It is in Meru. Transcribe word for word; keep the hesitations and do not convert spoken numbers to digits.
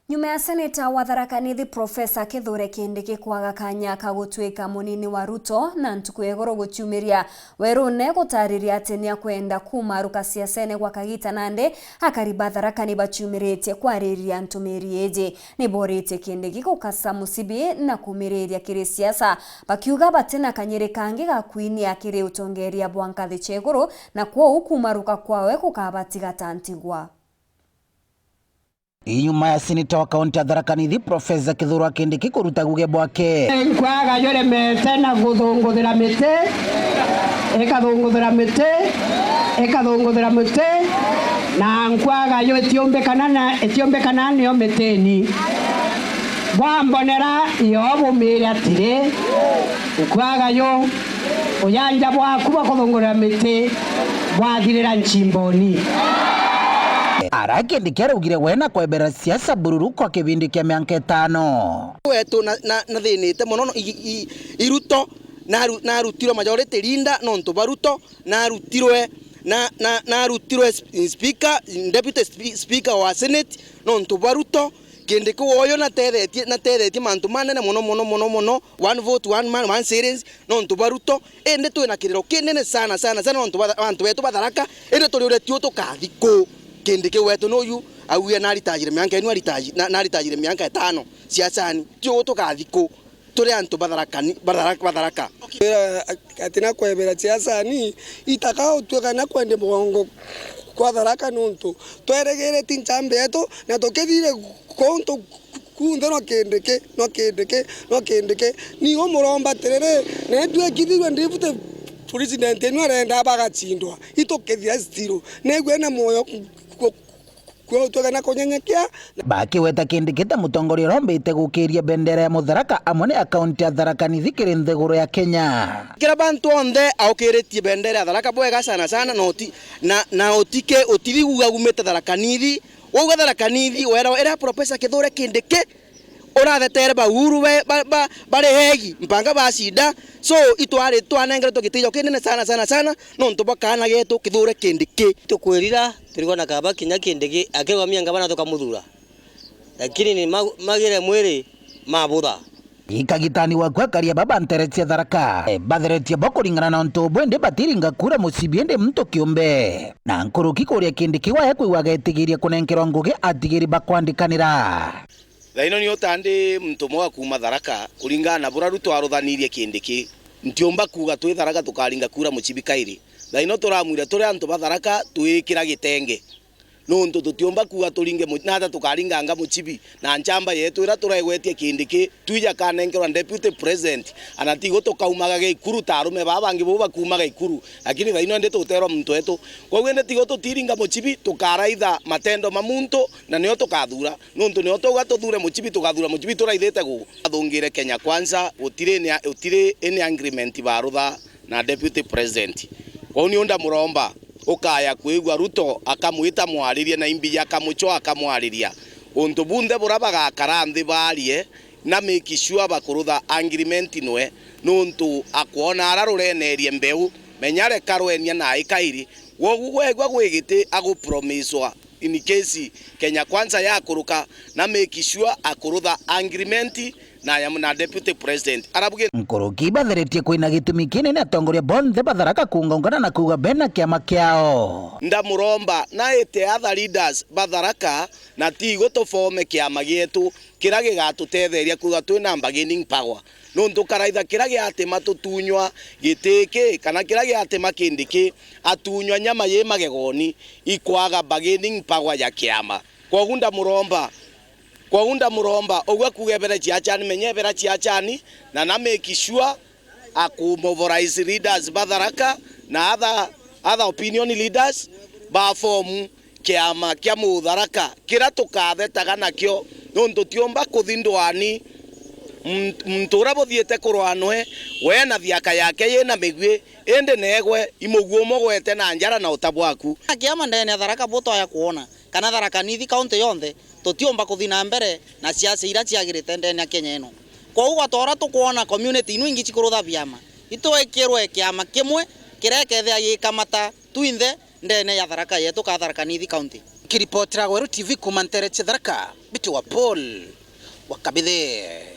Nyuma ya seneta wa Tharaka Nithi Professor Kithure Kindiki kwaga kanya ka gutwika munini wa Ruto na ntuku ya iguru guciumiria werune gutariria ati niakwenda kumaruka siasene gwa kagita, nandi akari ba Tharaka ni baciumiritie kwariria ntumiri iji. Ni boritie Kindiki gukasa musibi na kumiriria kiri siasa, bakiuga batina kanyiri kangi ga kwinia kiri utongeria bwa nkathi cia iguru, na kwou kumaruka kwawe gukabatiga ta ntigwa. Inyuma ya seneta wa kaunti ya Tharaka Nithi, Professor Kithure Kindiki kuruta guge bwake. Nkwaga juremete na guthunguthira miti, ikathunguthira miti, ikathunguthira miti, na nkwaga yo itiumbikana na, itiumbikana niyo mitini. Bwambonera yo bumire atiri, nkwaga yo Ujanja bwaku bwa kuthungurira miti bwathirira nchimboni. Ara Kindiki araugire we na kwebera siasa bururu kwa kibindi kia mianka itano. Wetu na, na, na thinite mono no, i, i, i Ruto, naru-, narutirwe majority leader nontu bwa Ruto, narutirwe, na, na, narutirwe sp-, speaker, deputy spe-, speaker wa senate nontu bwa Ruto. Kindiki uyu natethetie, natethetie mantu manene mono, mono, mono, mono. One vote, one man, one shillings, nontu bwa Ruto. Indi twina kiriro kinene sana, sana, sana, nontu bwa antu betu ba Tharaka. Indi turi uria tiu tukathi ku. Kindiki wetu nuyu, auge naritajire mianka inu, aritaji-, na, naritajire mianka itano siasani. Tiu tukathi ku. Turi antu ba Tharaka ni, ba Tharaka, ba Tharaka. Kwira ati na kwebera siasani, itaka utuika na kwende mugongo kwa Tharaka nontu tweregereti nchambi yetu, na tukithire kuntu kunthe no Kindiki, no Kindiki, no Kindiki. Nigo muromba atiriri, na itwekithirwe deputy president inu arenda bagacindwa, itukithira still. Negwe na mwoyo ku-, ku-, Kwou twega na kunyenyekea. Bakiweta Kindiki ta mutongoria uria ombite gukiria bendera ya Mutharaka amwe ni akaunti ya Tharaka Nithi kiri nthiguru ya Kenya. Kira bantu onthe aukiritie bendera ya Tharaka bwega sana sana, na uti-, na, na utike-, utithiguga umite Tharaka Nithi. Wauga Tharaka Nithi, wera, era Professor Kithure Kindiki, urathetere ba Uhuru be-, ba-, ba-, bari hegi, mpanga bacinda. So, itwari twanengeretwe gitiyo kinene sana, sana, sana, nontu bwa kaana getu Kithure Kindiki. Tukwirira, turigwa na kaba kinya Kindiki, akirwa mianga bana tukamuthura. Lakini ni ma-, magire mwiri mabutha. Ikagitani waku akaria baba ntere cia Tharaka. Batheretie bo kuringana na untu bwende batiringa kura mucibi indi muntu kiumbe. Na nkuruki kuria Kindiki waya kwigua agetigiria kunenkerwa ngugi atigiri bakwandikanira. Thaino ni utandi muntu umwe wa kuuma Tharaka, kuringana na buria Ruto aruthanirie Kindiki. Ntiumba kuuga twi Tharaka tukaringa kura mucibi kairi. Thaino turamwira turi antu ba Tharaka twikira gitenge. Nuntu tutiumba kuuga turinge mu-, nata tukaringanga mucibi na nchamba yetu iria turaigwetie Kindiki, twija kanenkerwa deputy president, ana tigo tukaumaga Gaikuru ta arume baa bangi bau bakuumaga Ikuru, lakini thaino indi tuterwa muntu wetu. Kwou indi tigo tutiringa mucibi, tukaraitha matendo ma muntu, na nio tukathura. Nuntu nio twauga tuthure mucibi, tukathura mucibi turaithite gu. Athungire Kenya Kwanza, gutiri ni, gutiri any agreement barutha na deputy president. Kwou niu ndamuromba, ukaya kwigua Ruto akamwita mwaririe na imbi akamucwa akamwariria. Untu bunthe buria bagakara nthi barie, na make sure bakurutha agreement nwe, nuntu akwona ara rurenerie mbeu, menya reka rwenia na ikairi. Gwogu gwegua gwi giti agupromiswa. In case Kenya Kwanza yakuruka, na make sure akurutha agreement na ya, na deputy president. Arabuge. Nkuruki batheretie kwina gitumi kinene atongoria bonthe ba Tharaka kuungaungana na kuuga bena kiama kiao. Ndamuromba na ite other leaders ba Tharaka na tigo tufome kiama gietu kiria gigatutetheria kuuga twina bargaining power. Nuntu karaitha kiria giatima tutunywa giti ki, kana kiria giatima Kindiki atunywa nyama yi magegoni, ikwaga bargaining power ya kiama. Kwogu ndamuromba, kwogu ndamuromba, ugwe kuuga ebere ciachani, menya ebera ciachani, na na make sure akumobilize leaders ba Tharaka na other, other opinion leaders ba form kiama kia Mutharaka kiria tukathetaga nakio, nuntu tiumba kuthi ndwani. Muntu, muntu uria buthiite kurwa nwe, we na thiaka yake yina migui, indi negwe imuguumogwete na njara na uta bwaku. Kiama ndene ya Tharaka butoya kwona, kana Tharaka Nithi kaunti yonthe, tutiumba kuthi na mbere na siasa iria ciagirite ndene ya Kenya ino. Kwou gwa ta uria tukwona community inu ingi cikurutha biama, itwikirwe kiama kimwe kiria kethia gikamata twinthe ndene ya Tharaka yetu ka Tharaka Nithi County. Kiripotera Weru T V kuuma nteere cia Tharaka, mbitagwa Paul wa Kabithi.